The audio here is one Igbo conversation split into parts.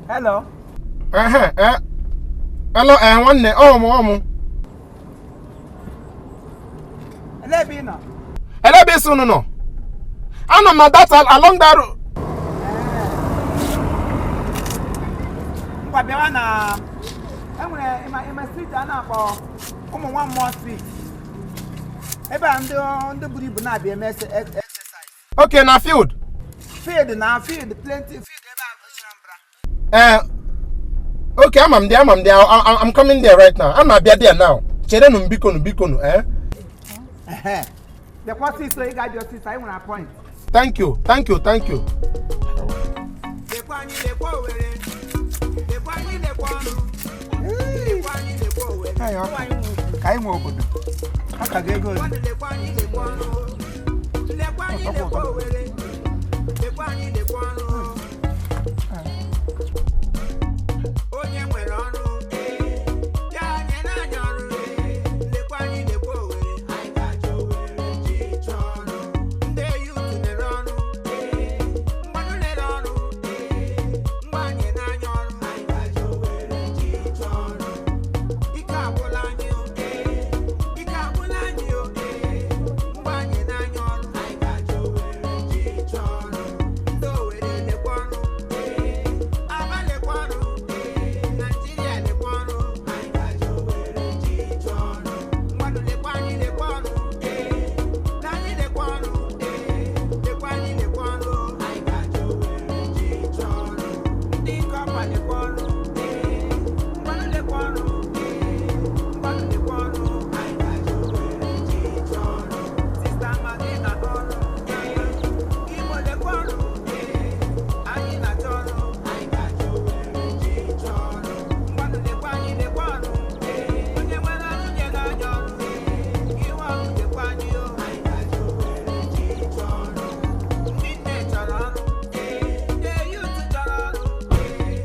Hello. Ehe, eh. Hello, eh, nwanne, ọ mụ, ọ mụ. Elee ebe ị nọ? Elee ebe ị sị unu nọ? Anọ m na that along that road. Ngwa bịawa na enwere ịma street a na-akpọ ụmụ nwa mmụọ street. Ebe a ndị buru ibu na-abịa eme exercise. Okay, na field. Field na field plenty field ebe a sara mbara. Eh, okay, ama m there, ama m there. I'm coming there right now. Ana m abịa there now. Cherenụ m biko nụ, biko nụ, eh? Ehe. Bịakwa ọsịsọ, ị ga-abịa ọsịsọ, anyị nwere appoint. Thank you, thank you, thank you. Lekwa anyị lekwa Owere. Lekwa anyị lekwa ọrụ. Lekwa anyị lekwa Owere. Ka anyị nwe obodo. A ka ga-ego ole? Lekwa anyị lekwa ọrụ. Lekwa anyị lekwa Owere. Lekwa anyị lekwa ọrụ. Onye nwere ọrụ ya nyere anyị ọrụ. Lekwa anyị lekwa Owere. Anyị ga-achọ Owere ji chọọ ọrụ. Ndị youth lere ọrụ. Mgbanụ lere ọrụ. Mgbe anyị na-anya ọrụ. Anyị ga-achọ Owere ji chọọ ọrụ. Ike agwụla anyị o. Ike agwụla anyị o. Mgbe anyị na-anya ọrụ. Anyị ga-achọ Owere ji chọọ ọrụ. Ndị Owere lekwa ọrụ. Aba lekwa ọrụ. Naijiria lekwa ọrụ. Anyị ga-achọ Owere ji chọọ ọrụ. Mmadụ lekwa anyị lekwa ọrụ. Na anyị lekwa ọrụ. Lekwa anyị lekwa ọrụ. Anyị ga-achọ Owere ji chọọ ọrụ. Ndị corper lekwa ọrụ. Mmadụ lekwa ọrụ. Mmadụ lekwa ọrụ. Anyị ga-achọ Owere ji chọọ ọrụ. Sister Magị na ọrụ. Imo lekwa ọrụ. Anyị na-achọ ọrụ. Anyị ga-achọ Owere ji chọọ ọrụ. Mmadụ lekwa anyị lekwa ọrụ. Onye nwere ọrụ nyere anyị ọrụ. Iwe ọrụ lekwa anyị o. Anyị ga-achọ Owere ji chọọ ọrụ. Ndị nne chọrọ ọrụ. Ndị youth chọrọ ọrụ.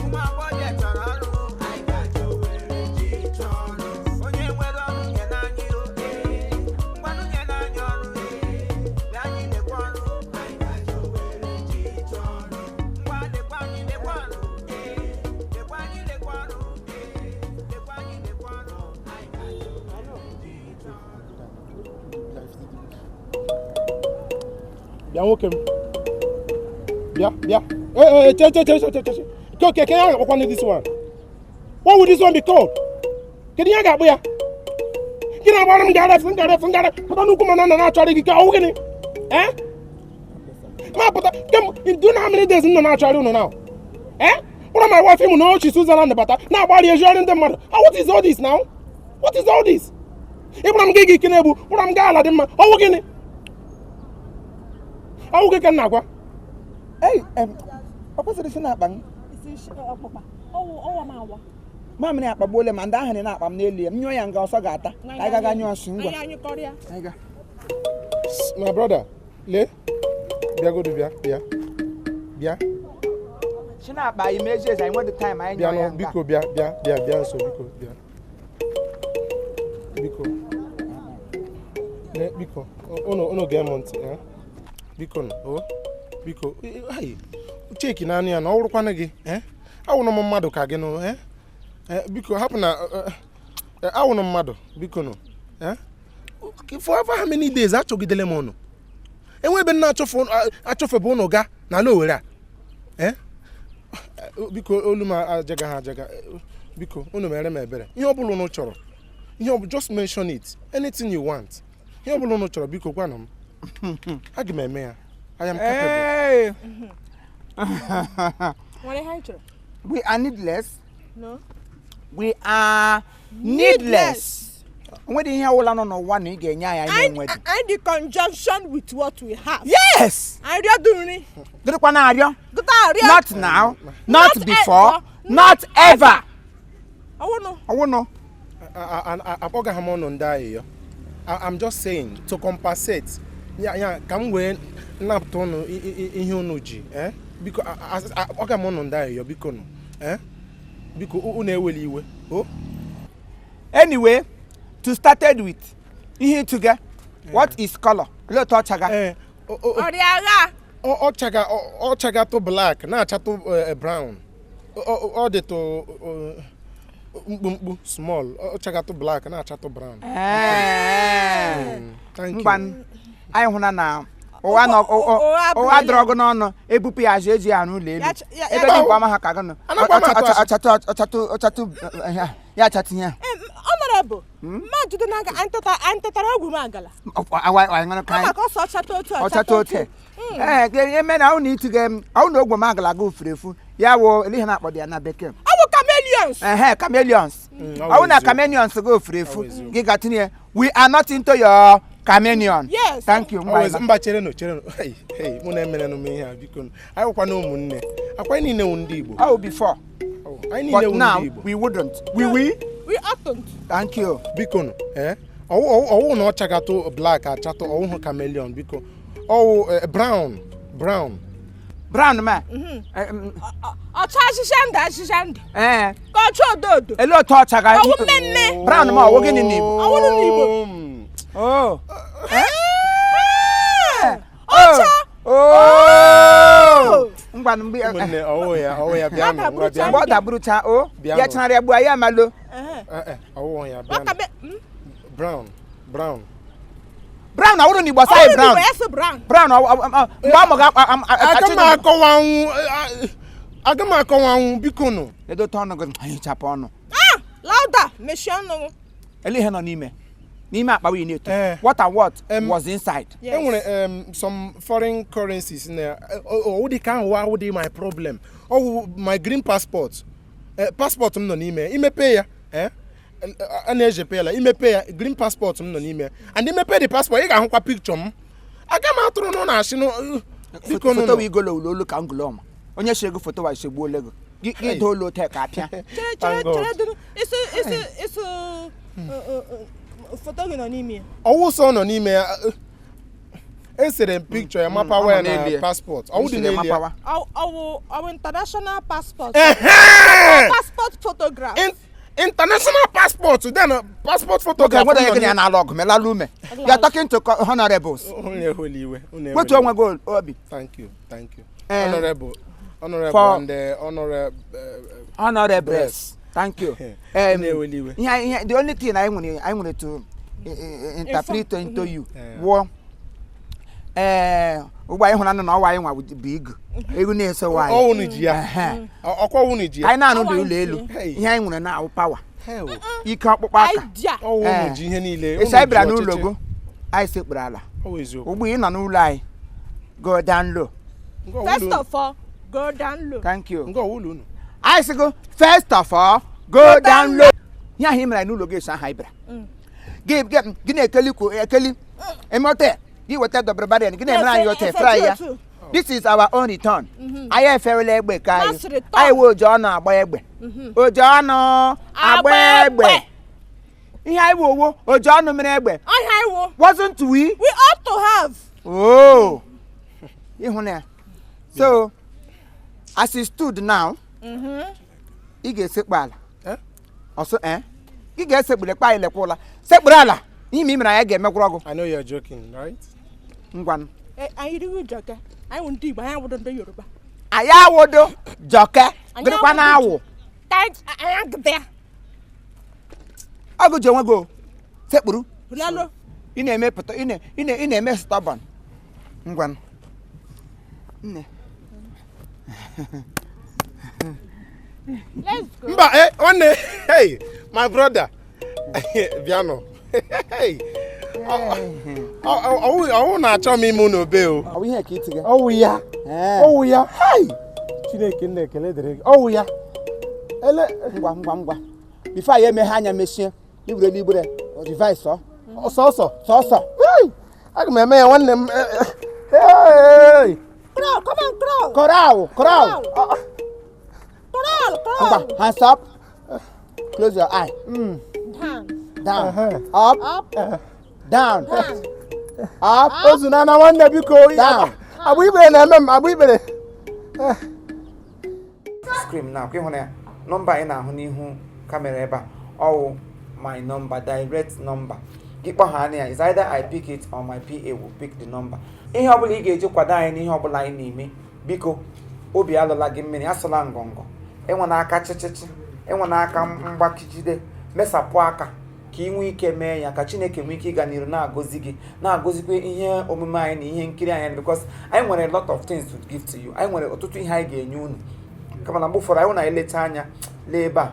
Ụmụ agbọghọbịa chọrọ ọrụ. Anyị ga-achọ Owere ji chọọ ọrụ. Onye nwere ọrụ nyere anyị o. Mgbanụ nyere anyị ọrụ. Bịa anyị lekwa ọrụ. Anyị ga-achọ Owere ji chọọ ọrụ. Ngwa lekwa anyị lekwa ọrụ. Lekwa anyị lekwa ọrụ. Lekwa anyị lekwa ọrụ. Anyị ga-achọ Owere ji chọọ ọrụ. Bịa nwoke m. Bịa, bịa. Ee, ee, che, che, che, che, che, che. Ke ke ya ga-akpọkwanụ this one? What would this one be called? Kedu ihe a ga-akpọ ya? Gị na-agbara m gara efu ngara efu ngara pụta n'ukwu mana na na-achọrọ gị ka ọ gịnị? Eh? Ma pụta kem, do you know how many days m nọ na-achọrọ unu now? Eh? Kpọrọ my wife ịmụ na ochi Switzerland bata na-agbari ezi ọrụ ndị mmadụ. Ah, what is all this now? What is all this? Ịgbara m gị gị ike na-egbu, kpọrọ m gaa ala dị mma. Ọwụ gịnị? Ọwụ gị ka m na-agwa. Ei, ọ kwesịrị isi na-akpa m. Isi ọkpụkpa ọwụ ọwụ m awa. Mamịrị akpagbuola ma ndị ahụ na-akpa m n'elu ya. M nyụọ ya nga ọsọ ga-ata. Ka anyị gaga nyụọ nsị ngwa. Anyị anyụkọrọ ya. Anyị ga. My brother, lee. Bịagodu, bịa, bịa. Bịa. Si na-akpa anyị mezie ezi anyị nwedị time anyị Bịa nyụọ ya nụ, nga. Biko bịa, bịa, bịa, bịa nso, biko, bịa. Biko. Lee, biko, unu gee m ntị, eh? Biko nụ, o. Biko, ai, cheki naanị ya na ọ wụrụkwanụ gị, eh? Awụnụ m mmadụ ka gị nụ, eh? Eh, biko, hapụ na awụnụ mmadụ, biko nụ, eh? For over how many days achọgidele m unu? Enwe ebe m na-achọfebe unu ga n'ala Owerri a? Eh? Biko, olu m ajaga ha ajaga. Biko, unu mere m ebere. Ihe ọbụla unu chọrọ, ihe ọbụla, just mention it. Anything you want. Ihe ọbụla unu chọrọ, biko gwanụ m. Aga m eme ya. I am capable. Hey. Nwere ihe anyị chọrọ? We are needless. No. We are needless. Onwedị ihe ọbụla nọ n'ụwa na ị ga-enye anyị anyị Anyị na-enwedị. anyị dị conjunction with what we have. Yes! Anyị rịọ dị nri. Gịnịkwa na-arịọ? Gụta arịọ. Not now, not Not before, ever, not ever. Ọwụnụ. Ọwụnụ. Akpọgaghị m ụnụ ndị ayịyọ. I'm just saying to compensate ya ya ka m wee napụta ụnụ ihe ụnụ ji, eh? Biko, akpọga m ụnụ ndị ayịyọ, biko nụ, eh? Biko, unu ewela iwe o. Anyway, to started with, ihe ịtụga, what is color? Olee otu ọ chaga? Ee, Ọrịa agha. Ọ chaga ọ chagatụ black na-achatụ brown. Ọ dịtụ mkpumkpu small, ọ chagatụ black na-achatụ brown. Thank you. Ngwa, anyị hụna na ụwa nọ Ụgha bụ ụwa ihe. dọrọ gị n'ọnụ ebupụ ya azụ eji ya n'ụlọ elu Ya ebe ya- dị mkpa ama ha ka gị nọ. Anakwa m atụ asị. Ọchatụ ọchatụ ọchatụ ihe a, ya achatụ ihe a. Honorable, mma jide n'aka anyị tụtara ọgwụ m agala. Awa anyị ṅụrụ ka Ọ anyị maka ọsọ ọchata otu. Ọchatụ ote ee ka eme na ụnụ itiga m ọwụ na ogwe m agala aga ofuru efu ya wụ ele ihe na-akpọ dị ya na bekee. Ọ bụ chameleons. Ehe, chameleons. Ọ Ọwụ na eziokwu. chameleons gị ofuru efu Ọ eziokwu. gị ga tinye. We are not into your chameleon. Yes. Thank you. Ọ Ngwa. mba, cherenụ, cherenụ. Hey, hey, mụ na-emerenụ m ihe a, biko nụ. Anyị wụkwa na ụmụnne akwa, anyị niile wụ ndị Igbo. Oh, before. Ọ, anyị niile But wụ now ndị Igbo. we wouldn't we we We oughtn't. Thank you. Biko nụ, ee, ọwụ na ọ chagatụ black achatụ, ọwụhụ chameleon, biko. Ọwụ brown, brown. Brown ma. Ọcha ahịhịa ndụ, ahịhịa ndụ. Ee. Ka ọcha odo odo. Ele otu ọcha ga Ọwụ mmemme. Brown ma ọwụ gịnị n'Igbo? Ọwụrụ n'Igbo. Oh. Ọcha. Oh. Ngwa, mgbe Ụmụnne, ọwụ ya, ọwụ ya, bịanụ, ngwa. Mgbe Bịanụ. ọ daburucha o Bịanụ. ya chagharịa gbuo ya malo. Ehe. Eh, eh, ọwụ ya, Nwata bịanụ. be Brown, brown. Brown ọwụrụ n'Igbo Ọ saị bụrụ brown. n'Igbo, ya sị brown. Brown mgbe ọ mụga Aga m akọwanwu, aga m akọwanwu, biko nụ. Edote ọnụ gị, hichapụ ọnụ. Ah, louder, mechie ọnụ gị. Ele ihe nọ n'ime akpa wee na-eto. Eh. What and what was inside? Yes. Enwere some foreign currencies na ọwụ dị ka ahụ ahụ dị my problem. Ọwụ my green passport. Passport m nọ n'ime. Imepe ya, a na-ejepe ya la imepe ya, green passport m nọ n'ime, and imepe the passport, ị ga-ahụkwa picture m. Aga m atụrụ n'ụlọ asị nụ, biko nụ. Foto wee igolo ụlọ olu ka ngụlọma onye si ego foto wa isegbuola ego gị gị. Hey. Doo olu ote ka apịa. Chere, chere. Thank God. Chere dụrụ isi isi isi foto gị nọ n'ime ya. Ọwụ sọ nọ n'ime ya, esere m picture ya mapawa ya Ọ nọ n'elu na ya. passport. Ọwụ dị Isiri n'elu ya. mapawa. Ọwụ international passport. Ehe! Passport photograph. International passport, then passport Oge photograph. nwere gị na ya na-alụ ọgụ melala ume. You are talking to honorables. Unu ewela iwe, unu Wetu ewela onwe gị obi. Thank you, thank you. Eh, Honorable, honorable and honorable. Honorables, thank you. Unu ewela iwe. Ihe the only thing anyị nwere to interpret into you Eh. wụọ ee ụgbọ anyị hụrụ na ọwa anyị nwa bụ igu egu na-eso Ọ anyị. unu ji ya. Ehe. Ọkwa unu ji ya. Anyị na-anụ dị ụlọ elu. Hey. Ihe anyị nwere na-awụ power, Hell. ike ọkpụkpọ aka. Idea. Ọ unu Eh. ji ihe niile. Unu Esi anyị bịara ji n'ụlọ ọchịchị. go anyị sekpuru ala. Ọ wụ eziokwu. Ugbu ị nọ n'ụlọ anyị, go down low. Nke ọwụ First ụlọ unu. of all, go down low. Thank you. Nke ọwụ ụlọ unu. Anyị sịgo, first of all, go down low. Ihe ahụ ị mere n'ụlọ gị esi aha anyị bịara gị gị na-ekeli kwu ekeli eme ote gị weta dobrebarian gị na-emere anyị ote Efe fry ya. otu. This is our own return. Anyị eferela egbe ka anyị Mass return. anyị wee oji ọnụ agba egbe, oji ọnụ agba egbe. Ihe anyị wụ owo oji ọnụ mere egbe. Ọhịa iwu. Wasn't we? We ought to have. Oh, ịhụ ya. So as it stood now, ị ga-esekpu ala. Eh? Ọsọ eh ị ga-esekpuru ekpe anyị lekwa ụla sekpuru ala ihe ma ị mere anyị ga-emegwụrụ ọgụ. I know you're joking, right? Ngwanụ. Eh, anyị righị jọke. Anyị wụ ndị Igbo, anyị awụdo ndị Yoruba. Anyị awụdo jọke. Anyị Gịnịkwa na awụdo. awụ? Ka anyị agụda ya. Ọgụ ji onwe gị o sekpuru. Hulalo. Ị na-eme pụta ị na-eme stubborn. Ngwanụ, nne. Let's go. Mba, nwanne, hey, my brother. Bịanụ. Hey. Ọwụ na-achọ m ime unu obe o. Ọ bụ ihe ka itiga? Ọwụ ya. Ee. Ọwụ ya. Hey! Chineke nna, ekele dịrị gị. Ọwụ ya. Ele. Ngwa, ngwa, ngwa, before anyị emeghe anya mechie iwere n'igbere revise ọ. Sọsọ. Sọsọ. Hey! Aga m eme ya, nwanne m. Hey! Crawl, come on, crawl. Crawl, crawl. Crawl, Ngwa. crawl. Hands up, close your eye. Down. Down. Uh-huh. Up. Up. Down. Down. Up. Ozu na na nwanne, biko. Down. Agba ikpere na-eme m, agba ikpere. Screen now ka ịhụ na ya nọmba anyị na-ahụ n'ihu camera ebe a ọwụ my number, direct number. Gị kpọọ ha ya, is either I pick it or my PA will pick the number. Ihe ọbụla ị ga-eji kwado anyị n'ihe ọbụla anyị na-eme, biko, obi alụla gị mmiri, asụla ngọngọ, enwe n'aka chịchịchị, enwe n'aka mgbakijide, mesapụ aka ka ị nwee ike mee ya, ka Chineke nwee ike ịga n'iru na-agọzi gị, na-agọzikwa ihe omume anyị na ihe nkiri anyị, because anyị nwere a lot of things to give to you. Anyị nwere ọtụtụ ihe anyị ga-enye unu, kama na mgbe ụfọdụ anyị na-eleta anya lee ebe a,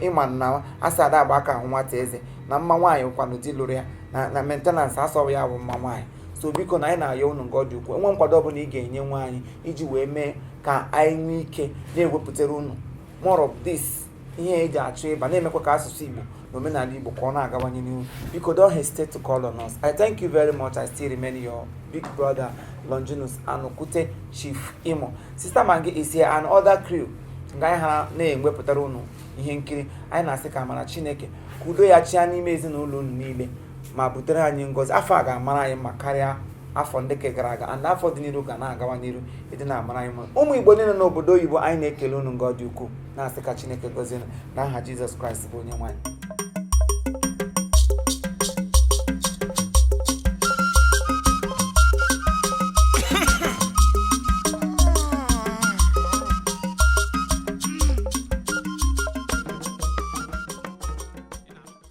ịma na asị ada agba aka ahụ nwata eze na mma nwaanyị kwanụ di lụrụ ya na maintenance asọghị ya bụ mma nwaanyị. So biko, na anyị na-ayọ unu nke ọ dị ukwuu, enwe nkwado ọbụla ị ga-enye nwaanyị iji wee mee ka anyị nwee ike na-ewepụtara unu more of this ihe eji achọ ịba, na-emekwa ka asụsụ Igbo na omenala Igbo ka ọ na-agawanye n'ihu. Biko, don't hesitate to call on us. I thank you very much. I still remain your big brother, Longinus Anukute, Chief Imo. Sister Mangi is here and other crew nga anyị ha na-ewepụtara unu ihe nkiri anyị. Na-asị ka amara Chineke, ka udo ya chia n'ime ezinụlọ unu niile ma butere anyị ngọzi. Afọ a ga-amara anyị mma karịa afọ ndị ke gara aga, and afọ dị n'iru ga na-agawa n'iru ịdị na-amara anyị mma. Ụmụ Igbo niile n'obodo oyibo, anyị na-ekele unu nga ọ dị ukwuu, na-asị ka Chineke gọzie unu n'aha Jizọs Kraịst bụ onye nwe anyị.